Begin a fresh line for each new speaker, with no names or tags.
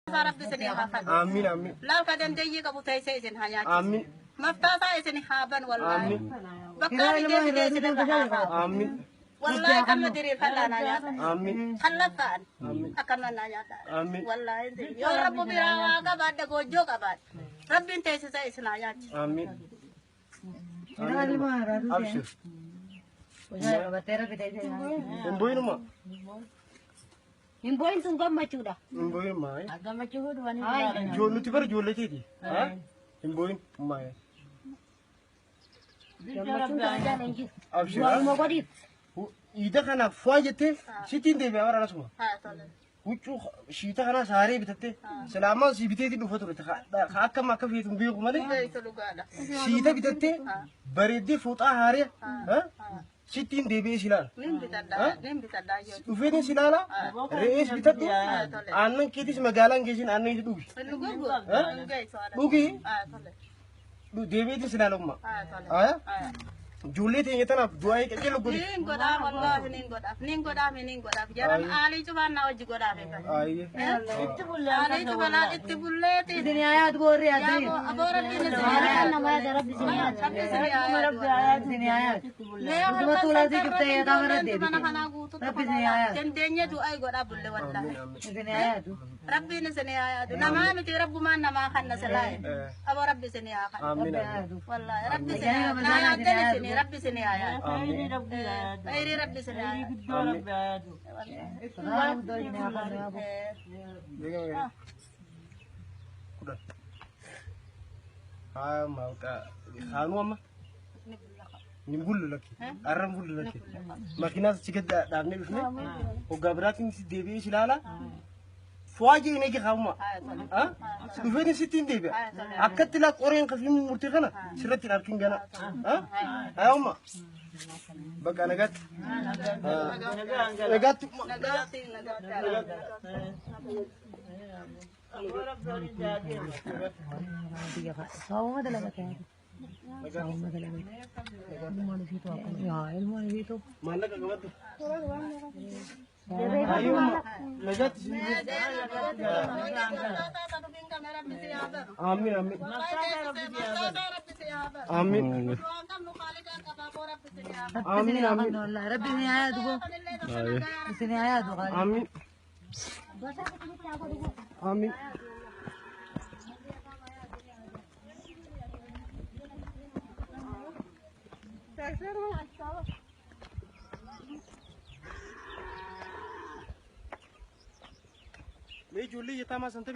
Rabbi isin haa fadhu.
Amiin amiin.
Lafa dandeeyyii qabu teessee isin haa nyaachisu.
Amiin.
Maftaasaa isin haa ban wallaahi.
Amiin.
Bakka fidee fidee isin irra haa kaa'u.
Amiin.
Wallaahi kanuma diriirfadhaa naa nyaata.
Amiin.
Kallaffaan akkanuma naa nyaata.
Amiin.
Wallaahi yoo rabbu biraa waa qabaadha goojjoo qabaadha. Rabbiin teessisa isin haa nyaachisu.
Amiin. Abshir. Hin boo'inuma.
Hin boo'in tun gammachuudha.
Hin boo'inuma.
Gammachuu fuudhanii.
Nuti bara ijoollee keeti. Hin boo'in. Ummaa.
Gammachuun kana jaala hin jiru.
Abshir.
Waanuma godhiif.
Iida kanaaf fu'aa jettee sittiin deebi'aa bara asuma.
Haa tole.
Huccuu shiita kanaas haaree bitattee silaamaa si biteetiin dhufa ture. Ka akkam akka feetu hin beeku malee.
Beektu dhugaadha.
Shiita bitattee bareeddee fooxaa haaree sittiin deebi'ee si ilaala.
Nin bitadhaa. Nin bitadhaa yoo.
Dhufeetiin si ilaala. Re'ees bitadhu. Aannan keetis magaalaan geessin aannan itti dhugi.
Inni gurguru. Inni geessu haadha.
Dhugi
Haa tole.
deebi'eetiin si ilaala umma.
Haa tole.
Haa?
Haa.
Ijoollee teenya tanaaf du'aa qajeelu godhi.
Nin godhaa wallaahi nin godhaaf nin godhaaf nin godhaaf jaran aalii cufaan naa hojii godhaaf eegan.
Ayyee.
Aalii cufanaa itti bulleeti.
Isin yaad goorri adii.
Aboo rabbiin isin haa
Nama yaada rabbi isin yaad.
Rabbi isin haa yaadu.
Isin yaad.
Mee
Utuma tuulaatii kiftee yaada bara deebite.
mana kanaa guututti
Rabbi isin haa yaadu.
dandeenye du'aa godhaa bulle wallaahi.
Isin yaadu.
Rabbiin isin haa yaadu. Namaa miti rabbumaan namaa kanna silaa. Aboo rabbi isin haa kanna.
Amiin amiin.
Wallaahi rabbi isin haa naa yaaddan isin rabbi isin haa yaadu. Khayrii rabbi isin haa yaadu.
Kudhan. Haa maalqa kaanuu amma. Ni bullu lakki. Arra hin bullu lakki. Makiinaas achi gad dhaabnee dhufne. Hoggaa biraatiin si deebi'ee si ilaala. Fu'aa jee eegi kaa'uma. Dhufeen sitti hin deebi'a. Akkatti laa qoreen kafii murtee kana sirratti hin arkin gana. Haa umma. Bakka nagaatti. Nagaatti.
Nagaatti nagaatti.
Saawuma dalagate. Saawuma dalagate. Ilmoon isiitu akkana. Yaa ilmoon isiitu.
Maallaqa qabadhu. Nagaatti. Amiin amiin. Amiin.
Rabbi isin haa Rabbi isin haa yaadu. Isin haa yaadu.
Amiin. Amiin. Mee ijoollee yetaamaa san tabi.